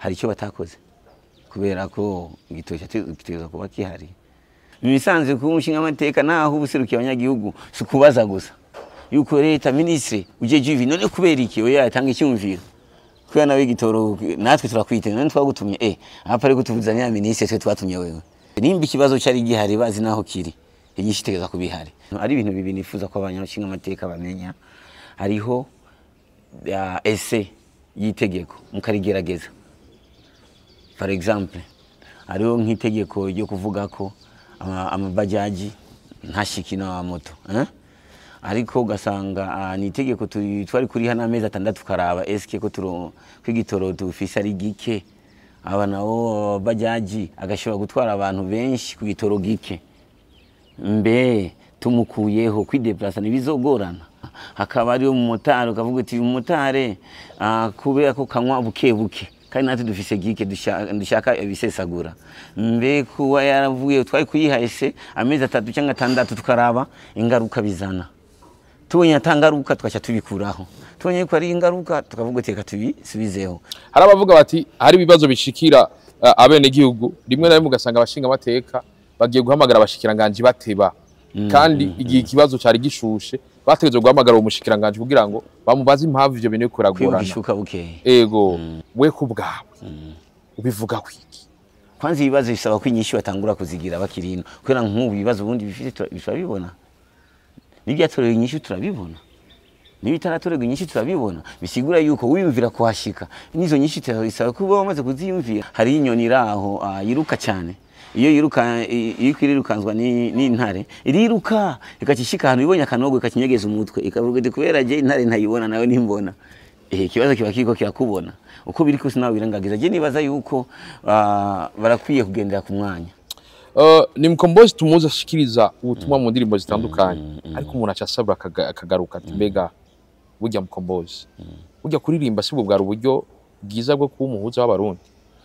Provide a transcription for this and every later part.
Hari icyo batakoze kubera ko igitoro gitegerezwa kuba kihari. Imisanzu ku mushinga amateka naho ubuserukiye abanyagihugu si kubaza gusa yuko leta ministre ujeje ivi none kubera iki oya yatanga icyumviro kubera nawe igitoro natwe turakwite none twagutumye apa ariko tuvuzanya ministre twe twatumye wewe. Nimba ikibazo cyari gihari bazi naho kiri inyinshi itegeza kubihari. Ari ibintu bibiri nifuza ko abanyashinga amateka bamenya. Hariho ese yitegeko mukarigerageza. For example, hariho nk'itegeko ryo kuvuga ko amabajaji ntashiki na moto ariko ugasanga ni itegeko twari kuriha n'amezi 6 karaba eske ko kwigitoro dufise ari gike, aba nabo bajaji agashobora gutwara abantu benshi ku gitoro gike, mbe tumukuyeho kwideplaza nibizogorana. Hakaba ari umumotari ukavuga uti umumotari kubera ko kanywa buke buke kandi natwe dufise gike dushaka ibisesagura, mbe kuba yaravuye twari kuyiha ese amezi 3 cyangwa 6 tukaraba ingaruka bizana, tubonye atangaruka twacha tubikuraho, tubonye ko ari ingaruka tukavuga teka tubisubizeho. Hari abavuga bati hari ibibazo bishikira abene gihugu rimwe na rimwe ugasanga abashinga amateka bagiye guhamagara abashikiranganje bateba, kandi igihe ikibazo cyari gishushe bategezwe guhamagara uwo mushikiranganje kugira ngo bamubaze impamvu ivyo bintu kuragorana. Ego we kubwawe ubivuga kwiki? Kwanza ibibazo bisaba ko inyishu batangura kuzigira bakiri ino, kubera nk'ubu ibibazo ubundi bifite turabibona, n'ibyatorewe inyishu turabibona, n'ibitaratorerwa inyishu turabibona, bisigura yuko wiyumvira kuhashika n'izo nyishu bisaba kuba wamaze kuziyumvira. Hari inyoni iraho yiruka cyane, iyo yiruka iyo kwirirukanswa n'intare iriruka ikacishika ahantu ibonye akanogo ikakinyegeza umutwe ikavuga iti kubera je intare ntayibona nawe nimbona. Ikibazo kiba kiriko kirakubona uko biri kose nawe birangagiza. Je nibaza yuko barakwiye kugendera ku mwanya. Ni Mkombozi tumuza ashikiriza ubutumwa mu ndirimbo zitandukanye, ariko umuntu aca asabwa akagaruka ati mbega burya Mkombozi burya kuririmba sibwo bwari uburyo bwiza bwo kuba umuhuza w'abarundi?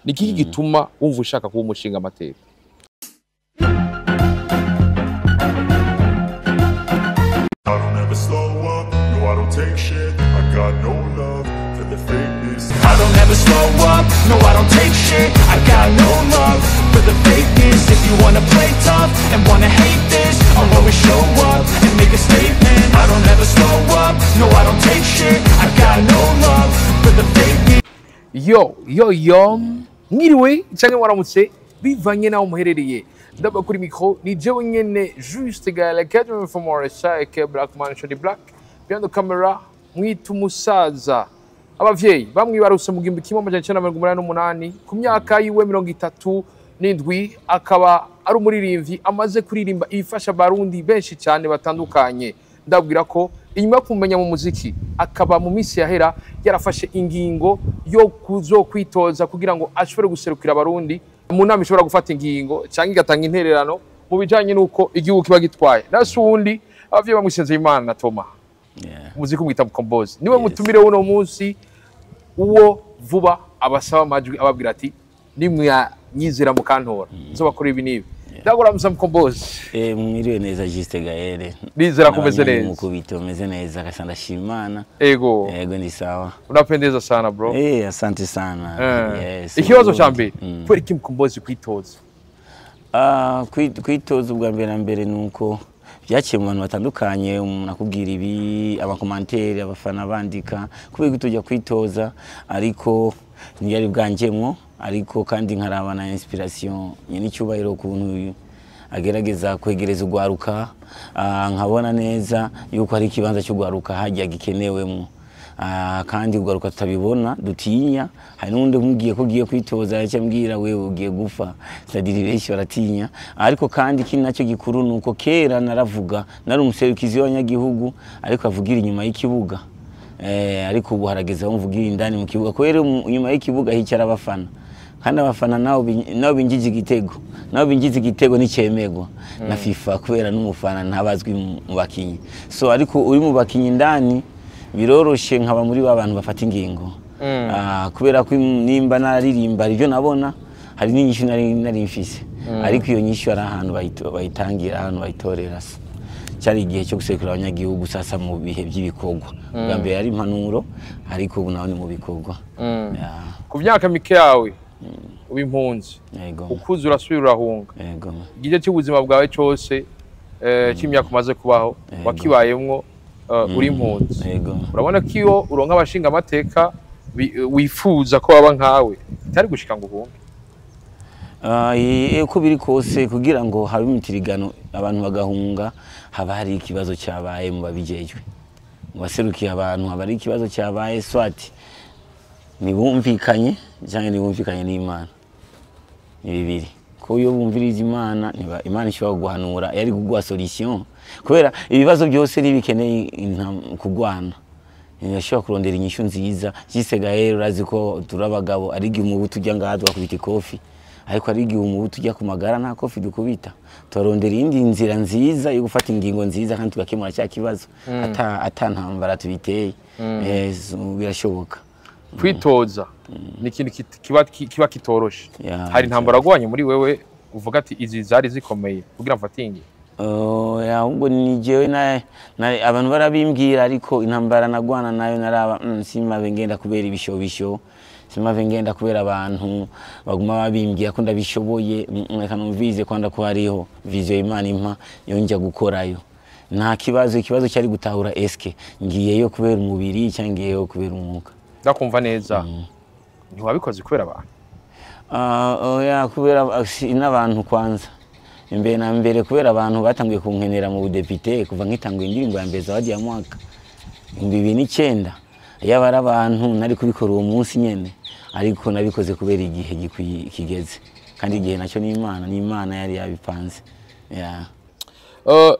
Ni iki gituma wumva ushaka kuba umushinga amateka? I don't ever slow up, no I don't take shit. I got no love for the fakeness. I don't ever slow up, no I don't take shit. I got no love for the fakeness. If you wanna play tough and wanna hate this, I'll always show up and make a statement. I don't ever slow up, no I don't take shit. I got no love for the fakeness. Yo, yo, yo, mwiriwe canke waramutse bivanye naho muherereye. Ndaba kuri micro ni jewe nyene Juste Gaël Academy from RSA aka Black Man Shady Black behind the camera mwitu musaza. Abavyeyi bamwibaruse mu 1988 ku myaka yiwe 37 akaba ari umuririmbyi amaze kuririmba ifasha Barundi benshi cyane batandukanye. Ndabwira ko inyuma yo kumenya mu muziki akaba mu minsi yahera yarafashe ingingo yo kuzokwitoza kugira ngo ashobore guserukira Abarundi mu nama ishobora gufata ingingo cyangwa igatanga intererano mu bijanye nuko igihugu kiba gitwaye. Nasi uwundi abavyeyi bamwisenze Imana na Toma. Umuziki umwita Mkombozi niwe mutumire uno munsi uwo vuba abasaba amajwi ababwira ati nimwanyizera mukantora nzobakora ibi nibi. Ndagura musa Mkombozi. Mwiriwe neza Juste Gaël. Nizera kumeze neza. Mukubito meze neza kasa ndashima Imana. Ego. Ego ni sawa. Unapendeza sana bro. Asante sana. Yes. Ikibazo cha mbere, kweri ki Mkombozi kwitoza? Kwitoza ubwa mbere na mbere nuko byaciye mu bantu batandukanye, umuntu akubwira ibi, abakomantere, abafana bandika kubera kutujya kwitoza, ariko ntiyari bwanjemwo, ariko kandi nkaraba na inspiration nyene icyubahiro kuntu agerageza kwegereza ugwaruka, nkabona neza yuko hari ikibanza cy'ugwaruka hajya gikenewemo. Kandi ugaruka tutabibona dutinya. Hari n'undi nkugiye ko giye kwitoza yace mbwira wewe ugiye gufa, sadiri benshi baratinya. Ariko kandi ikindi nacyo gikuru nuko kera naravuga nari umuserukizi w'abanyagihugu ariko avugira inyuma y'ikibuga, ariko ubu harageze aho mvugira indani mu kibuga, kubera inyuma y'ikibuga hicara abafana, kandi abafana nabo binjije igitego, nabo binjize igitego nicemegwa na FIFA kubera n'umufana ntabazwi mu bakinyi. So ariko uri mu bakinyi indani biroroshe nkaba muri ba bantu bafata ingingo. Kubera ko nimba naririmba ibyo nabona hari n'inyishu nari mfise, ariko iyo nyishu ari ahantu bayitangira, ahantu bayitorera. Cyari igihe cyo gusekura abanyagihugu sasa mu bihe by'ibikorwa. Bwa mbere yari impanuro, ariko ubu naho ni mu bikorwa. Ku myaka mike yawe uba impunzi, Yego. ukuze urasubira urahunga. Yego. Igice cy'ubuzima bwawe cyose cy'imyaka umaze kubaho wakibayemwo uri impunzi. Yego. Urabona ko iyo uronka abashinga amateka wifuza ko baba nkawe, bitari gushika ngo uhunge. Uko biri kose, kugira ngo habe imitirigano abantu bagahunga, haba hari ikibazo cyabaye mu babijejwe, mu baserukiye abantu, haba hari ikibazo cyabaye, soit ntibumvikanye cyangwa ntibumvikanye n'Imana. Ni bibiri ko iyo bumviriza Imana, Imana ishobora kuguhanura, yari kuguha solution, kubera ibibazo byose ntibikeneye kugwana, irashobora kurondera inyishu nziza. Gisigaye urazi ko turi abagabo, ari igihe umubu tujya ngaha tugakubita ikofi, ariko ari igihe umubu tujya ku magara nta kofi dukubita, turarondera iyindi nzira nziza yo gufata ingingo nziza kandi tugakemura cya kibazo ata ntambara tubiteye. Birashoboka. Kwitoza ni ikintu kiba kitoroshe. Hari intambara wagwanye muri wewe uvuga ati izi zari zikomeye kugira mfate ingingo? Ahubwo ni jewe abantu barabimbwira, ariko intambara nagwana nayo naraba simabe ngenda kubera ibishobisho, simabe ngenda kubera abantu baguma babimbwira ko ndabishoboye. Reka numvize kwanda ko hariho vision Imana impa yonja gukorayo, nta kibazo. Ikibazo cyari gutahura eske ngiyeyo kubera umubiri cyangwa ngiyeyo kubera umwuka. Ndakumva neza, ntiwabikoze kubera abantu? Oya, kubera n'abantu kwanza imbere na mbere, kubera abantu batanguye kunkenera mu budepite kuva nkitanguye indirimbo ya mbere Zawadi ya mwaka 2009. Yaba ari abantu nari kubikora uwo munsi nyene, ariko nabikoze kubera igihe kigeze, kandi igihe nacyo ni Imana, ni Imana yari yabipanze.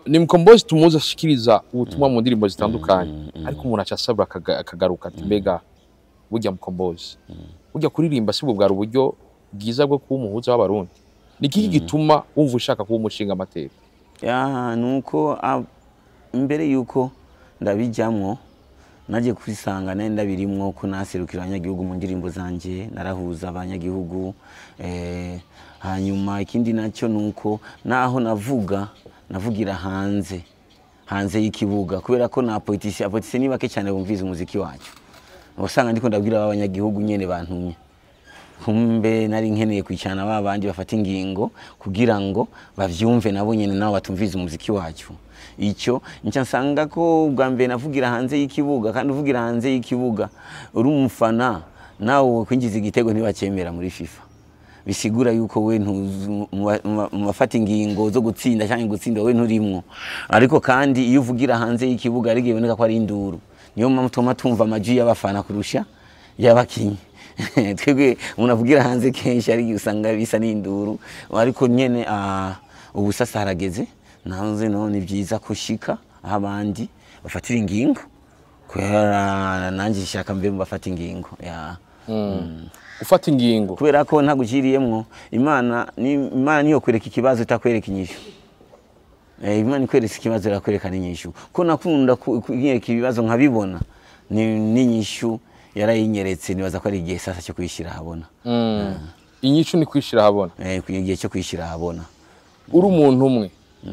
Ni Mkombozi tumuzi ashikiriza ubutumwa mu ndirimbo zitandukanye, ariko umuntu aca asabwa akagaruka ati mbega burya Mkombozi, burya kuririmba si bwo bwari uburyo bwiza bwo kuba umuhuza w'Abarundi? Ni iki gituma wumva ushaka kuba umushinga amateka? Nuko mbere yuko ndabijyamwo naje kwisanga nari ndabirimwo ko naserukira abanyagihugu mu ndirimbo zanje, narahuza abanyagihugu. Hanyuma ikindi nacyo nuko naho navugira hanze y'ikibuga, kubera ko na politisi ni bake cyane bumviza umuziki wacu, usanga ndiko ndabwira abanyagihugu nyene bantumye. Kumbe nari nkeneye kwicarana ba bandi bafata ingingo kugira ngo bavyumve nabo nyene nabo batumviza umuziki wacu. Icyo nca nsanga ko bwa mbere navugira hanze y'ikibuga, kandi uvugira hanze y'ikibuga uri umufana nawe kwinjiza igitego ntibakemera muri FIFA, bisigura yuko we mubafata ingingo zo gutsinda cyangwa gutsinda we nturimwo. Ariko kandi iyo uvugira hanze y'ikibuga ari giboneka ko ari induru, niyo mpamvu tuma tumva amajwi y'abafana kurusha y'abakinyi. Twebwe umuntu avugira hanze kenshi ari usanga bisa n'induru, ariko nyene ubu sasa harageze nanze none byiza kushika aho abandi bafatira ingingo, kubera nanjye shaka mbe bafata ingingo. Ufata ingingo kubera ko ntagukiriyemwo Imana ni Imana niyo kwereka ikibazo itakwereka inyishu. Imana ikwereka ikibazo irakwereka n'inyishu. Ko nakunda kunyereka ibibazo nkabibona n'inyishu yarayinyeretse, nibaza ko ari igihe sasa cyo kwishira habona. Inyishu ni kwishira habona. Igihe cyo kwishira habona. Uri umuntu umwe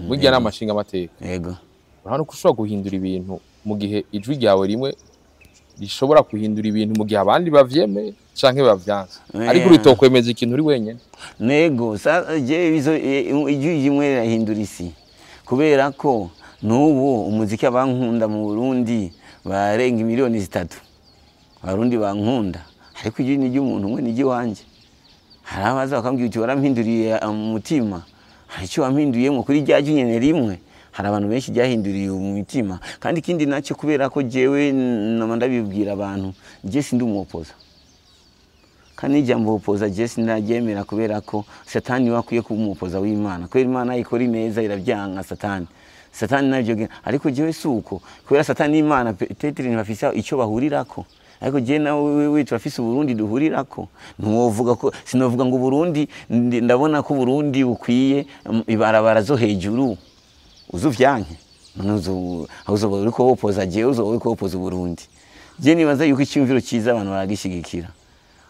burya n'amashinga amateka. Yego. Urabona ko ushobora guhindura ibintu mu gihe ijwi ryawe rimwe rishobora guhindura ibintu mu gihe abandi bavyemeye canke bavyanse, ariko uritokwemeza ikintu uri wenyene. Nego je izo ijwi rimwe rirahindura isi, kubera ko n'ubu umuziki abankunda mu Burundi barenga miliyoni 3, Abarundi bankunda, ariko ijwi ni ry'umuntu umwe, ni ry'iwanje. Hari abaza bakambwira uti warampinduriye umutima, hari icyo wampinduriyemo kuri rya jwi nyene rimwe. Hari abantu benshi ryahinduriye umutima. Kandi ikindi nacyo kubera ko jewe nama ndabibwira abantu, je sindi umupoza, kandi ijambo opoza je sinaryemera, kubera ko Satani wakwiye kuba umupoza w'Imana, kubera Imana ikora ineza irabyanga Satani. Satani navyo, ariko jewe suko, kubera Satani n'Imana tetiri ntibafise icyo bahurirako, ariko je nawe wewe turafise Burundi duhurirako. Ntuwovuga ko sinovuga ngo Burundi, ndabona ko Burundi bukwiye ibarabara zo hejuru uzuvyanke, uzoba uriko wopoza jewe, uzoba uriko wopoza Burundi. Je nibaza yuko icyumviro cyiza abantu baragishigikira,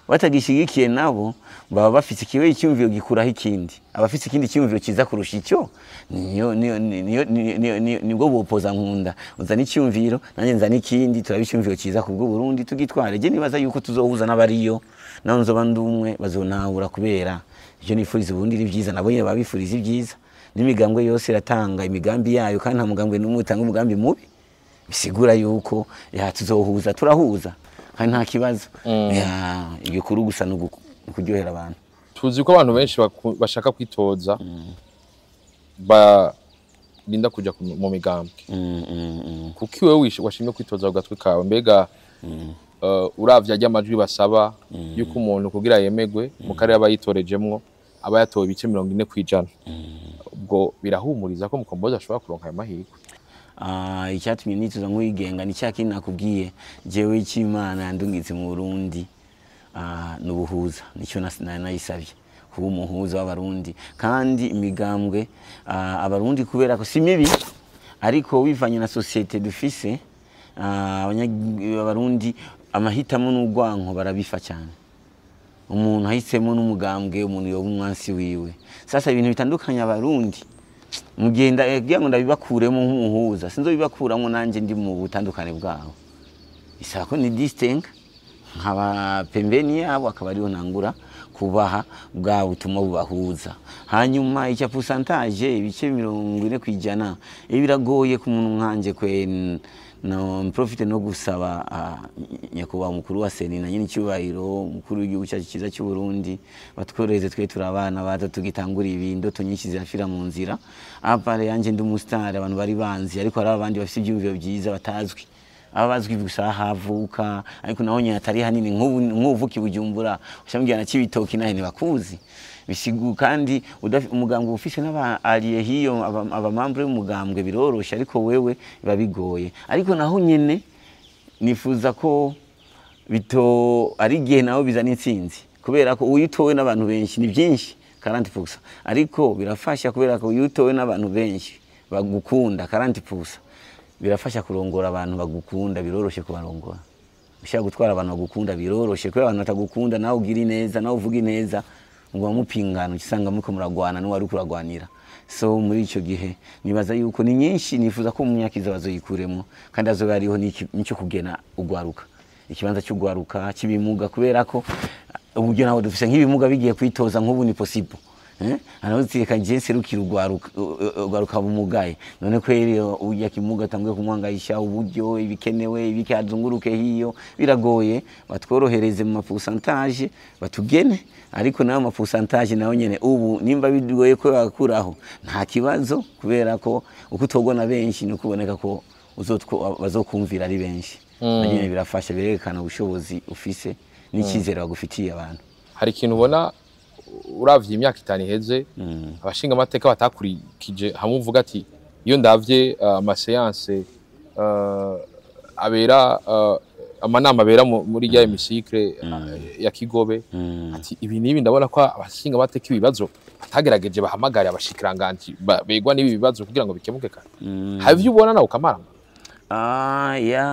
Batagishigikiye nabo baba bafite ikiwe icyumviro gikuraho ikindi, abafite ikindi cyumviro kiza kurusha icyo, niyo niyo niyo niyo niyo nibwo bopoza. Nkunda uzana icyumviro, nanjye nzana ikindi, turaba icyumviro cyiza ku bw'u Burundi, tugitware. Je nibaza yuko tuzohuza n'abariyo, naho nzoba ndumwe bazonahura, kubera icyo nifuriza Uburundi ni byiza, nabo nyene babifuriza ibyiza. N'imigambwe yose iratanga imigambi yayo, kandi nta mugambwe n'umwe utanga umugambi mubi. Bisigura yuko ya tuzohuza, turahuza kandi nta kibazo. Ya, igikuru gusa ni ukuryohera abantu. Tuzi ko abantu benshi bashaka kwitoza barinda kuja mu migambwe. Kuki wewe washimye kwitoza ku gatwe kawe? Mbega uravye arya amajwi basaba yuko umuntu kugira yemegwe mu karere aba yitorejemwo aba yatowe ibice 40%, ubwo birahumuriza ko Mukombozi ashobora kuronka ayo mahirwe? Ah, icyatumye nitoza nk'uwigenga ni cya kintu nakubwiye jewe cy'Imana yandungitse mu Burundi, ni ubuhuza. Nicyo nayisabye, kuba umuhuza w'Abarundi. Kandi imigambwe, Abarundi kubera ko si mibi, ariko wivanye na société dufise, Abarundi amahitamo n'urwanko barabifa cyane. Umuntu ahisemo n'umugambwe, umuntu yoba umwansi wiwe. Sasa ibintu bitandukanye Abarundi mugenda kugira ngo ndabibakuremo nk'umuhuza, sinzobibakuramo nanjye ndi mu butandukane bwabo. Isaba ko ni distingue, nkaba pembeni yabo, akaba ariho ntangura kubaha bwa butumwa bubahuza. Hanyuma icya pourcentage, ibice 40%, ibi biragoye ku muntu nkanje kwe. No profite no gusaba nyakubahwa umukuru wa CENI na nyine icyubahiro umukuru w'igihugu cyacu cyiza cy'u Burundi batworohereze. Twe turi abana bato tugitangura ibi, indoto nyinshi zirafira mu nzira. À part yanje ndi umustar, abantu bari banzi, ariko hari abandi bafite ibyiyumviro byiza batazwi, aba bazwi gusa havuka, ariko naho nyine atari hanini. Nk'ubu nk'uvuka i Bujumbura ushamubwira na Cibitoki nahe ntibakuzi. Bisigu kandi umugambwe ufise n'aba alliés hiyo, abamembre y'umugambwe, biroroshe, ariko wewe biba bigoye. Ariko naho nyene nifuza ko bito ari igihe naho bizana intsinzi, kubera ko uyu utowe n'abantu benshi ni byinshi 40%, ariko birafasha kubera ko uyu utowe n'abantu benshi bagukunda 40%, birafasha kurongora. Abantu bagukunda biroroshe kubarongora. Ushaka gutwara abantu bagukunda biroroshe, kubera abantu batagukunda, nawe ugira ineza, nawe uvuga ineza, ngo mupingana, usanga muriko muragwana n'uwari kuragwanira. So muri ico gihe nibaza yuko ni nyinshi, nifuza ko mu myaka iza bazoyikuremo, kandi azoba hariho n'icyo kugena ugwaruka, ikibanza cy'ugwaruka, cy'ibimuga, kubera ko uburyo nawe dufise nk'ibimuga bigiye kwitoza nk'ubu ni possible, eh aravuze je serukira ugwaruka, ugwaruka bumugaye. None kweri urya kimuga tanguye kumwangayisha uburyo ibikenewe ibiki azunguruke hiyo, biragoye. Batworohereze mu mapourcentage batugene, ariko nayo mapourcentage nayo nyene ubu nimba bigoye ko bakuraho nta kibazo, kubera ko uko utogwa na benshi no kuboneka ko uzotwo bazokumvira ari benshi, nyene birafasha, birerekana ubushobozi ufise n'icyizere bagufitiye abantu. Hari ikintu ubona uravye imyaka 5 iheze abashinga amateka batakurikije, hamwe uvuga ati iyo ndavye amaséances abera, amanama abera muri rya hémicycle ya Kigobe, ati ibi n'ibi ndabona ko abashinga amateka ibibazo batagerageje bahamagare abashikiranganji begwa n'ibi bibazo kugira ngo bikemuke kare? Hari ivyo ubona nawe ukamara? Ah, ya,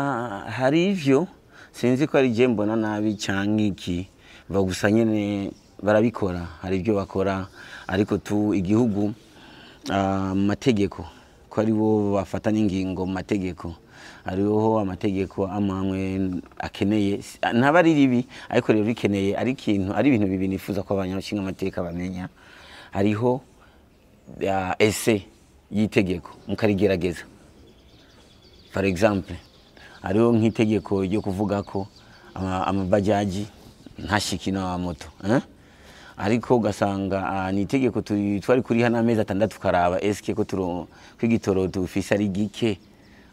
hari ivyo sinzi ko ari je mbona nabi canke iki, gusa nyene barabikora, hari ibyo bakora, ariko tu igihugu, mu mategeko ko ari bo bafata n'ingingo mu mategeko, hariho amategeko amwe akeneye, ntaba ari ribi, ariko rero rikeneye ari ikintu, ari ibintu bibiri nifuza ko abanyashinga amateka bamenya. Hariho essai y'itegeko mukarigerageza. Par exemple, hariho nk'itegeko ryo kuvuga ko amabajaji ntashiki n'amamoto, eh? Ariko ugasanga ni itegeko twari kuriha n'amezi 6, tukaraba eske ko turo ko igitoro dufise ari gike,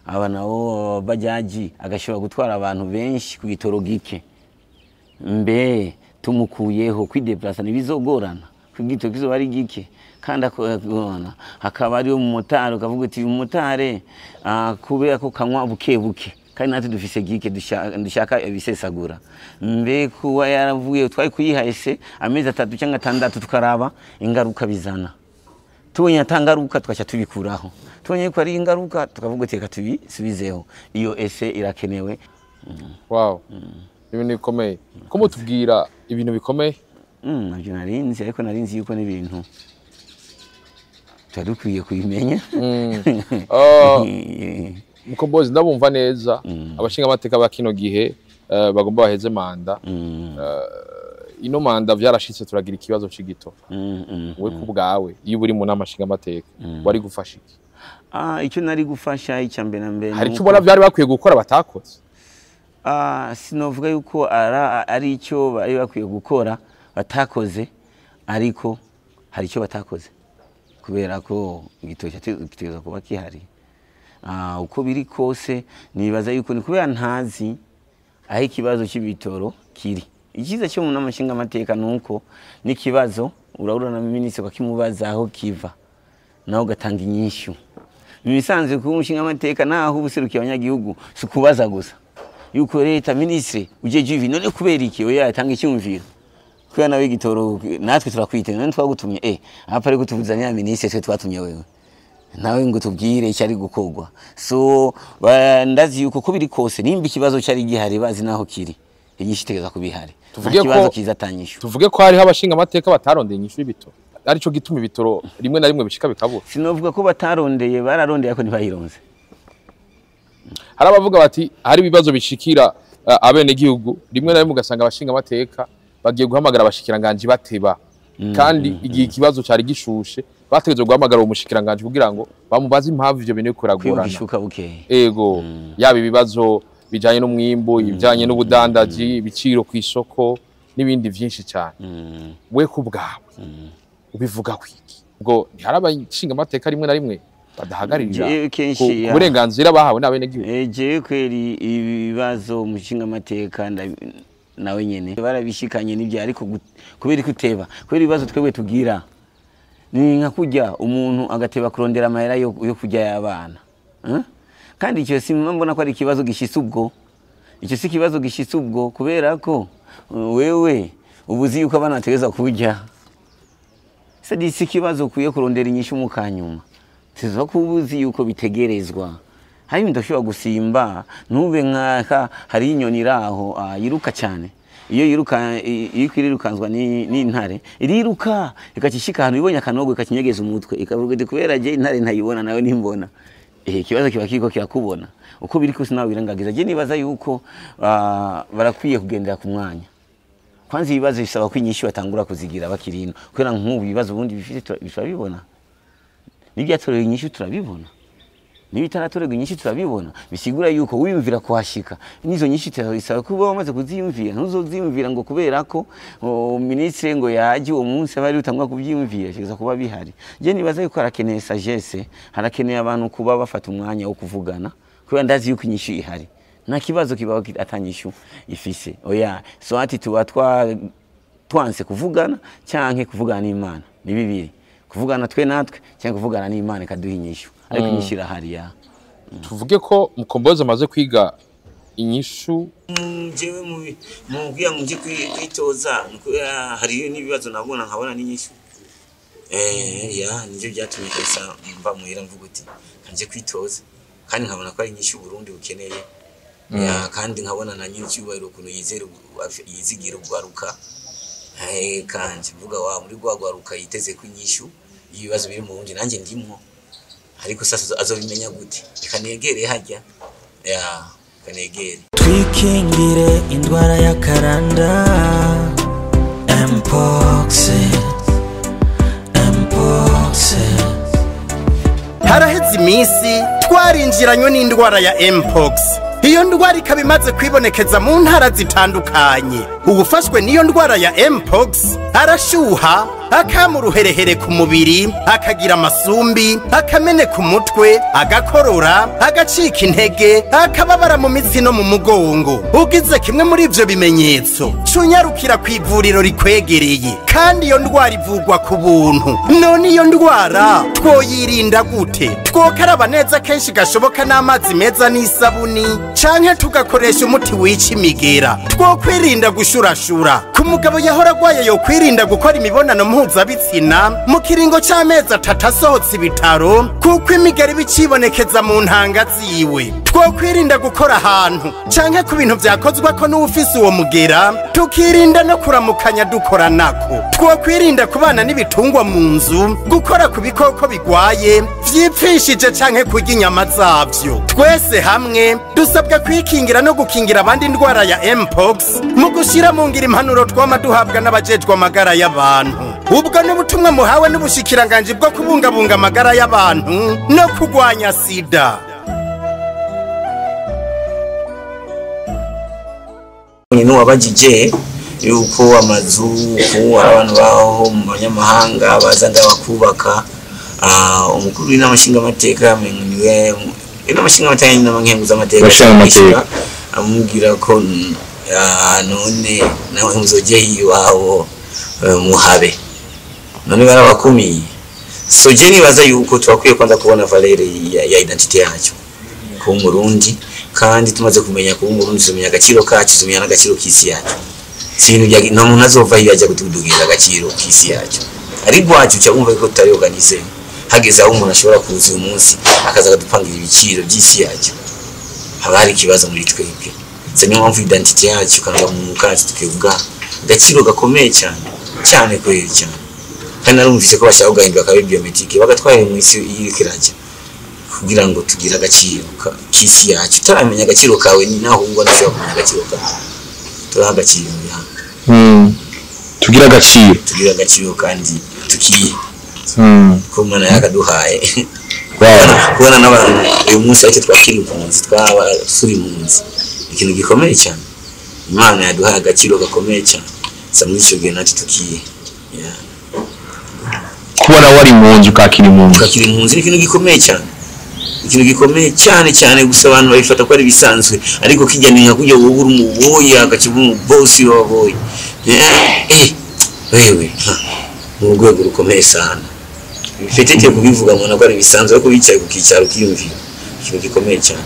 aba nabo bajaji agashobora gutwara abantu benshi ku gitoro gike. Mbe tumukuyeho kwideplasa ntibizogorana ku gitoro kizoba ari gike? Kandi akagorana hakaba ariyo umumotari, ukavuga uti umumotari, kubera ko kanywa buke buke kandi natwe dufise gike, dushaka ibisesagura. Mbe kuba yaravuye twari kuyiha ese amezi 3 cyangwa 6, tukaraba ingaruka bizana. Tubonye ata ngaruka tugaca tubikuraho, tubonye ko ari ingaruka tukavuga uti reka tubisubizeho. Iyo essai irakenewe. Wow, ibintu bikomeye ko mutubwira. Ibintu bikomeye. Navyo narinzi, ariko narinzi yuko n'ibintu twari dukwiye kubimenya. Mukombozi, ndabumva neza, abashinga amateka ba kino gihe bagomba baheze manda. Ino manda vyarashitse turagira ikibazo c'igitoro. We ku bwawe, iyo uri mu nama nshinga amateka, wari gufasha iki? Icyo nari gufasha, icya mbere na mbere, Hari nuko- icyo ubona vyari bakwiye gukora batakoze? Sinovuga yuko ari icyo bari bakwiye gukora batakoze, ariko hari icyo batakoze kubera ko igitoki gitegerezwa kuba gihari. Uko biri kose, nibaza yuko ni kubera ntazi aho ikibazo cy'ibitoro kiri. Icyiza cyo mu nama nshingamateka ni uko n'ikibazo urahura na minisitiri ukakimubaza aho kiva, nawe ugatanga inyishu. Mu bisanzwe, kuba umushingamateka naho uba userukiye abanyagihugu, si ukubaza gusa yuko leta, minisitiri ujeje ibi, none kubera iki? Oya, yatanga icyumviro kubera nawe igitoro natwe turakwite, none twagutumye apa ariko tuvuzanya minisitiri, twe twatumye wewe nawe ngo tubwire icyari gukorwa. So ndazi yuko ko biri kose, nimba ikibazo cyari gihari bazi naho kiri, inyishu itegeza kuba ihari. Nta Tuvuge ko- kibazo kiza atanyishu. Tuvuge ko hariho abashinga amateka batarondeye inyishu y'ibitoro, arico gituma ibitoro rimwe na rimwe bishika bikabura? Sinovuga ko batarondeye, bararondeye ariko ntibayironze. Hari abavuga bati hari ibibazo bishikira abenegihugu, rimwe na rimwe ugasanga abashinga amateka bagiye guhamagara abashikiranganji bateba, kandi igihe ikibazo cari gishushe bategerezwa guhamagara uwo mushikiranganji kugira ngo bamubaze impamvu ivyo bintu biriko kwibuka biragorana. Ishuka bukeye. Ego, yaba ibibazo bijanye n'umwimbu, ibijanye n'ubudandaji, ibiciro ku isoko n'ibindi vyinshi cyane. We ku bwawe ubivuga kwiki? Ubwo ntihari abashinga amateka rimwe na rimwe badahagararira Jewe kenshi ku burenganzira bahawe n'abenegihugu? Jewe kweri ibibazo mu nshingamateka nawe nyene barabishikanye n'ibyo, ariko kubera ko uteba, kubera ibibazo twebwe tugira ni nka kurya umuntu agateba kurondera amahera yo kurya y'abana. Eh? Kandi icyo si mbona ko ari ikibazo gishitse ubwo, icyo si ikibazo gishitse ubwo, kubera ko wewe ubuzi yuko abana bategerezwa kurya. Se si ikibazo ukwiye kurondera inyishu mu kanyuma, tuza kuba uzi yuko bitegerezwa. Hari ibintu udashobora gusimba, ntube nkaka. Hari inyoni iri aho yiruka cyane. Iyo yiruka, iyo irirukanswa n'intare, iriruka ikakishika ahantu ibonye akanogo, ikakinyegeza umutwe, ikavuga iti kubera je intare ntayibona nawe nimbona. Ikibazo kiba kiriko kirakubona uko biri kose, nawe wirengagiza. Je nibaza yuko barakwiye kugendera ku mwanya. Kwanza ibibazo bisaba ko inyishu batangura kuzigira bakiri ino, kubera nk'ubu ibibazo ubundi bifite turabibona, n'ibyatorewe inyishu turabibona, n'ibitaratorerwa inyishu turabibona. Bisigura yuko wiyumvira kuhashika n'izo nyishu bisaba kuba wamaze kuziyumvira. Ntuzoziyumvira ngo kubera ko minisitiri ngo yaje uwo munsi aba ari utangwa kubyiyumvira, kiza kuba bihari. Je nibaza yuko harakeneye sagesse, harakeneye abantu kuba bafata umwanya wo kuvugana, kubera ndazi yuko inyishu ihari. Nta kibazo kibaho atanyishu ifise, oya. So ati tuba twanse kuvugana canke kuvugana n'Imana, ni bibiri: kuvugana twe natwe cyangwa kuvugana n'Imana ikaduha inyishu, ariko inyishu irahari ya. Tuvuge ko Mukombozi amaze kwiga inyishu? Jewe mu kugira ngo nje kwitoza ni kubera hariyo n'ibibazo nabona, nkabona n'inyishu. Ya, nivyo byatumye kabisa mva muhira mvuga uti kanje kwitoza, kandi nkabona ko ari inyishu Burundi bukeneye. Ya, kandi nkabona na nyiri cyubahiro ukuntu yizera yizigira ugwaruka. Kanje mvuga wa muri rwa gwaruka yiteze ko inyishu y'ibibazo biri mu Burundi nanjye ndimwo, ariko sasa azobimenya gute? Reka negere hajya, ya, reka negere. Twikingire indwara ya karanda, Mpox, Mpox. Haraheze iminsi twarinjiranywe n'indwara ya Mpox. Iyo ndwara ikaba imaze kwibonekeza mu ntara zitandukanye. Uwufashwe n'iyo ndwara ya Mpox arashuha, akama uruherehere ku mubiri, akagira amasumbi, akameneka umutwe, agakorora, agacika intege, akababara mu mitsi no mu mugongo. Ugize kimwe muri ivyo bimenyetso, cunyarukira ku ivuriro rikwegereye. Kandi iyo ndwara ivurwa ku buntu. None iyo ndwara twoyirinda gute? Twokaraba neza kenshi gashoboka n'amazi meza n'isabuni, canke tugakoresha umuti wica imigera. Twokwirinda gushurashura. Ku mugabo yahora agwaye, yokwirinda gukora imibonano mpuzabitsina mu kiringo c'amezi 3 asohotse ibitaro, kuko imigera iba icibonekeza mu ntanga ziwe. Twokwirinda gukora ahantu canke ku bintu vyakozwe ko n'uwufise uwo mugera, tukirinda no kuramukanya dukoranako. Twokwirinda kubana n'ibitungwa mu nzu, gukora ku bikoko bigwaye vyipfishije canke kurya inyama zavyo. Twese hamwe dusabwa kwikingira no gukingira abandi indwara ya Mpox mu gushira mu ngiro impanuro twama duhabwa n'abajejwe amagara y'abantu. Ubwo n'ubutumwa muhawe n'ubushikiranganji bwo kubungabunga amagara y'abantu no kugwanya sida. N'uwabajije yuko amazu ku abantu baho mu banyamahanga baza ndabakubaka, umukuru w'inama nshingamateka niwe inama nshingamateka n'inama nkenguzamateka amubwira ko none nawe muzoje iwabo muhabe, none barabakumiye. So je nibaza yuko twakwiye kwanza kubona valeur ya identité yacu ku Murundi, kandi tumaze kumenya ku Murundi tumenya agaciro kacu, tumenya n'agaciro k'isi yacu. Sintu bya no muntu azova yajya kutudugira agaciro k'isi yacu, ariko wacu cya umva ko tutari organize. Hageze aho umuntu ashobora kuza uyu munsi akaza akadupangira ibiciro by'isi yacu, haba hari ikibazo muri twebwe. Se niyo mpamvu identité yacu kananga mu kacu tukivuga agaciro gakomeye cyane cyane kweri cyane. Kandi narumvise ko bashaka kugahindura kabe biometrique bagatwaye mu isi y'ikiraje kugira ngo tugire agaciro k'isi yacu. Utaramenya agaciro kawe ni naho ubwo ndashobora kumenya agaciro kawe. Turaha agaciro ya tugira agaciro, tugira agaciro kandi tukiye ko Imana yakaduhaye. Kubona n'abantu uyu munsi ariko twakiri impunzi, twaba turi impunzi, ikintu gikomeye cyane. Imana yaduhaye agaciro gakomeye cyane, sa muri icyo gihe natwe tukiye. Kubona wari impunzi ukakira impunzi, ukakira impunzi ni ikintu gikomeye cyane, ikintu gikomeye cyane cyane. Gusa abantu babifata ko ari bisanzwe, ariko kijya ni nka kujya wowe uri umuboyi agakiba umubosi w'ababoyi. Wewe mu rwego rukomeye sana bifite kubivuga umuntu ko ari bisanzwe, ariko bicaye kukicara ukiyumvira ikintu gikomeye cyane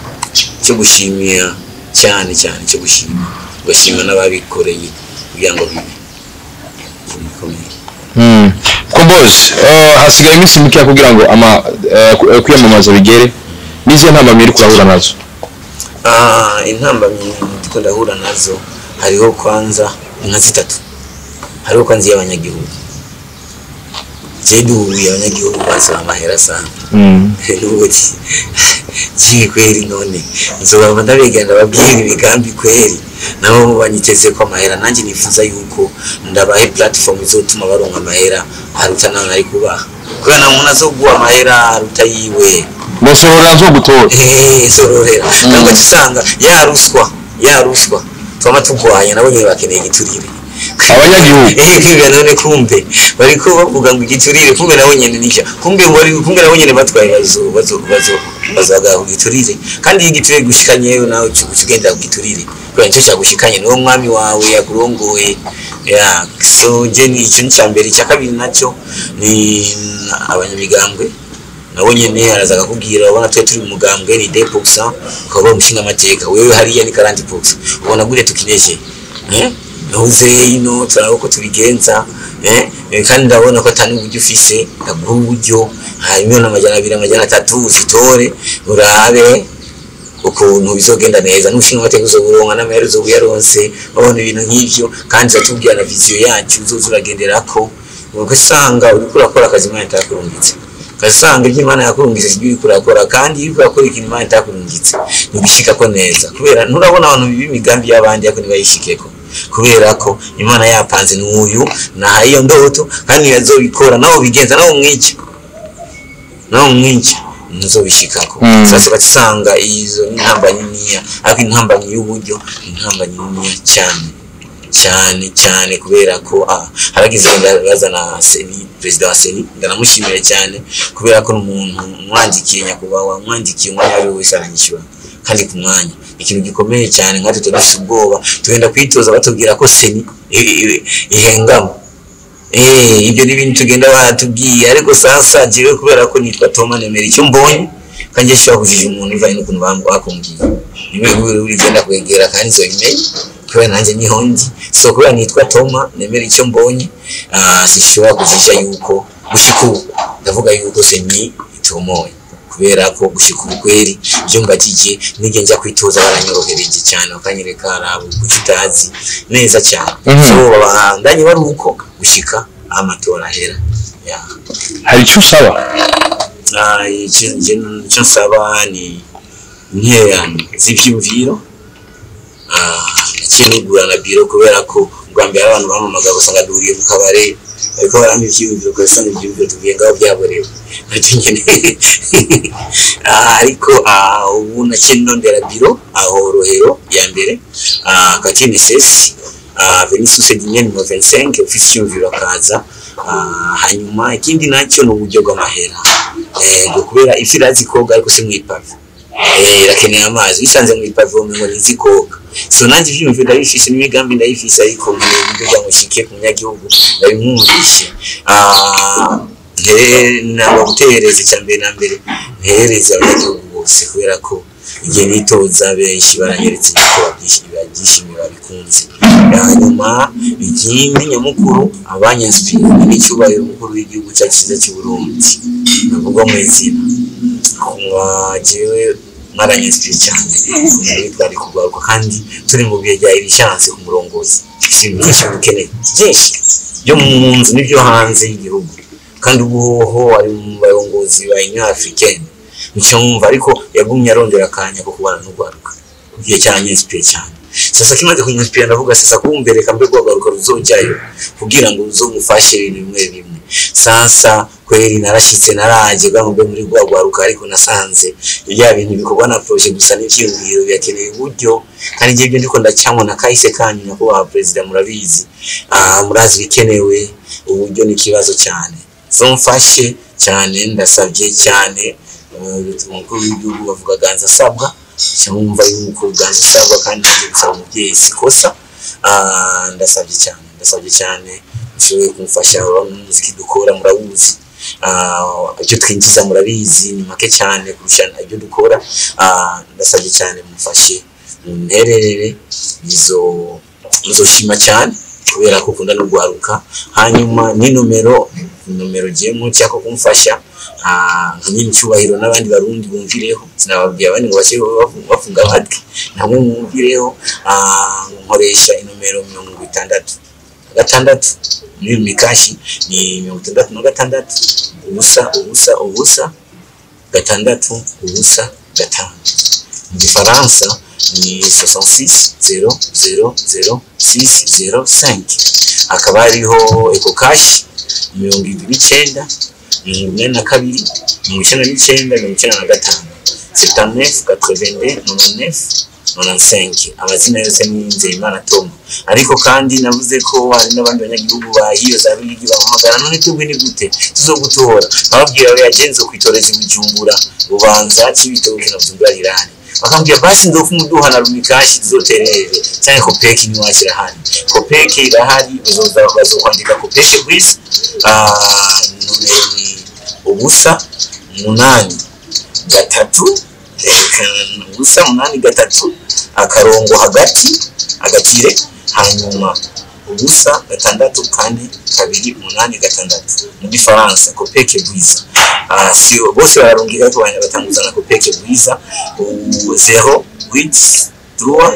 cyo gushimira cyane cyane, cyo gushima ugashima n'ababikoreye kugira ngo bibe bikomeye. Kombozi, hasigaye iminsi mike kugira ngo ama kwiyamamaza bigere, nize ntambamyi uri kurahura nazo? Intambamyi ndiko ndahura nazo hariho kwanza inka zitatu. Hariho kwanza y'abanyagihugu, jeduhuye abanyagihugu basaba amahera sana. Nubwo ki kweri none nzoba ndabegenda babwira imigambi kweri, nabo banyiteze ko amahera, nanjye nifuza yuko ndabahe platform izotuma baronka amahera aruta nawe nari kubaha, kubera na umuntu azoguha amahera aruta yiwe. Bosorora nzogutora sororera ntabwo usanga ya ruswa twama tugwanya, nabo nyine bakeneye igiturire abanyagihugu. Kumbe none kumbe bariko bavuga ngo igiturire, kumbe nabo nyene nisha, kumbe kumbe nabo nyene batwaye bazaga kugiturire. Kandi igiturire gushikanyeyo nawe ukigenda kugiturire, kubera nicyo cyagushikanye niwo mwami wawe yakurongoye. Ya so je ni icyo cya mbere. Icya kabiri nacyo ni abanyamigambwe, nabo nyene araza akakubwira ubona twe turi mugambwe ni 2%, ukaba umushinga amateka wewe hariya ni 40%, ubona gure tukineje ntuze ino turabona ko tubigenza kandi ndabona ko atari uburyo ufise, ndaguha uburyo hanyuma 200 300 uzitore urabe ukuntu bizogenda neza, n'ushinga amateka uzoburonka n'amahera uzobuyaronse, babona ibintu nk'ivyo. Kandi zatubwira na vision yacu uzoza uragenderako, ugasanga uriko urakora akazi Imana itakurungitse, ugasanga ibyo Imana yakurungitse sibyo uriko urakora, kandi iyo uriko urakora ikintu Imana itakurungitse ntugishikako neza, kubera nturabona abantu biba imigambi y'abandi ariko ntibayishikeko, kubera ko Imana yapanze n'uyu nahaye iyo ndoto kandi yazobikora, nawe bigenza nawe umwica ntuzobishikako. Sasa ugasanga izo ni intambamyi niniya, ariko intambamyi y'uburyo intambamyi niniya cyane cyane cyane, kubera ko haragize bazana Seni, perezida wa Seni ndanamushimira cyane, kubera ko umuntu umwandikiye nyakubahwa umwandikiye umwanya wari wese aranyishyura kandi ku mwanya. Ikintu gikomeye cyane nkatwe tudafite ubwoba tugenda kwitoza batubwira ko Seni ihengamo. Ibyo ni ibintu tugenda batubwiye, ariko sasa jewe kubera ko nitwa Toma nemera icyo mbonye kandi nshobora kujija umuntu ivanye n'ukuntu bakumbwiye, niwe urigenda kwegera kandi nzobimenye kubera nanjye niho ndi. So kubera nitwa Toma nemera icyo mbonye, sishobora kujija yuko gushika ubu ndavuga yuko Seni itomoye Kubera ko gushika ubukweri ibyo mbagije nige njya kwitoza baranyorohereje cyane, bakanyereka arabo kuki utazi neza cyane. So babandanye bari uko gushika amatora ahera, yeah. Hari icyo usaba? Ah, icyo nsaba ni intererano z'ivyumviro. Ah, naciye nigura na biro, kubera ko ubwa mbere abantu bampamagara usanga duhuriye mu kabare, bariko barampa ivyiyumviro, ugasanga ivyiyumviro tuvuye ngaho byaborewe nacyo nyene. Ah, ariko ubu naciye ndondera biro aho Rohero ya mbere, quartier Nesesi, avenue Source du Nil numéro 25. Ufise icyumviro akaza. Hanyuma ikindi nacyo ni uburyo bw'amahera. Ngo kubera ifi irazi koga, ariko si mw'ipave, irakeneye amazi. Wisanze mw'ipave womengo ntizi koga. So nanjye ivyiyumviro ndabifise n'imigambi ndayifise, ariko nkeneye uburyo bwa ngo ku munyagihugu ndabimwumvishe. Ntabwo gutehereza, icya mbere na mbere ntehereza abanyagihugu bose, kubera ko igihe nitoza benshi baranyeretse yuko babyishimiye, babikunze. Hanyuma ikindi nyamukuru, abanyansipira n'icyubahiro umukuru w'igihugu cyacu cyiza cy'u Burundi, navuga mu izina jewe, mwaranyansipira cyane ukuntu twari kugaruka, kandi turi mu bihe bya urgence ku murongozi. Ibintu byinshi dukeneye, byinshi byo mu nzu n'ibyo hanze y'igihugu, kandi ubu hoho ari mu barongozi ba Union Africaine, nicyo mwumva, ariko yagumye arondera akanya ko kubana n'urwaruka. Igihe cyaranyinspire cyane. Sasa kimaze kunyinspira, ndavuga sasa kumbereka mbe rwagaruka ruzojyayo kugira ngo ruzomufashe ibintu bimwe bimwe. Sasa kweri narashitse, naraje bwa mbe muri rwa rwaruka, ariko nasanze bya bintu bikorwa na projet gusa n'ivyiyumviro birakeneye uburyo. Kandi igihe ibyo ndiko ndacyamwo na kahise kanyu, nyakubahwa perezida, murabizi, murazi bikenewe uburyo, ni ikibazo cyane. So mfashe cyane, ndasabye cyane umukuru w'igihugu, bavuga ganza asabwa, cyumva yuko ganza usabwa, kandi nanjye gusaba umubyeyi si ikosa. Ndasabye cyane, ndasabye cyane mushoboye kumfasha. Urabona umuziki dukora murawuzi, ibyo twinjiza murabizi ni make cyane kurusha ibyo dukora. Ndasabye cyane mufashe muntererere, izo nzoshima cyane, kubera ko ukunda no guharuka. Hanyuma ni nomero giye cyako kumfasha, nka nyine icyubahiro n'abandi barundi bumvireho. Sinababwiye abandi ngo bashye bafunga amatwi, namwe mwumvireho. Nkoresha inomero 66 muri Lumicash, ni 66 0 0 0 6 0 5. Mu gifaransa ni 66 0 0 0 6 0 5. Hakaba hariho Ecocash, 79 82 99 95, 79 82 99 95. Amazina yose ni Nzeyimana Tom. Ariko kandi navuze ko hari n'abandi banyagihugu ba hiyo za Ruyigi bampamagara: "None twebwe ni gute tuzogutora?" Bababwira yagenze kwitoreza i Bujumbura, Bubanza, Cibitoke na Bujumbura rirahari. Bakambwira: "Basi ndofa umuduha na Lumicash tuzoterere cyangwa COOPEC niwacu irahari." COOPEC irahari, bazoza bazokwandika COOPEC Bwiza. Nomero ni 0 8 3, 0 8 3, akarongo hagati, agatire, hanyuma 0 6 4 2 8 6. Mu gifaransa COOPEC Bwiza. Si bose bararungika, ariko batanguza na COOPEC Bwiza, 0 8 3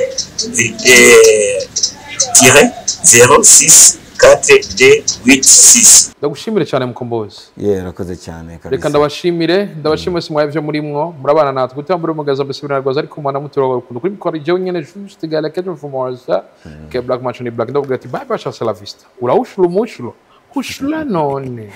tiret 0 6 4 2 8 6. Ndagushimire cyane, Mukombozi. Ye, urakoze cyane kabisa. Reka ndabashimire si mwebwe murimwo murabana natwe gutambura umugaza mbese birarwaza, ariko mwana mutura urukundo kuri mikoro jewe nyene Juste Gala Kedro Formosa ke Black Macho ni Black. Ndavuga ati bye bye, hasta la vista, uraushula umushlo hushula none.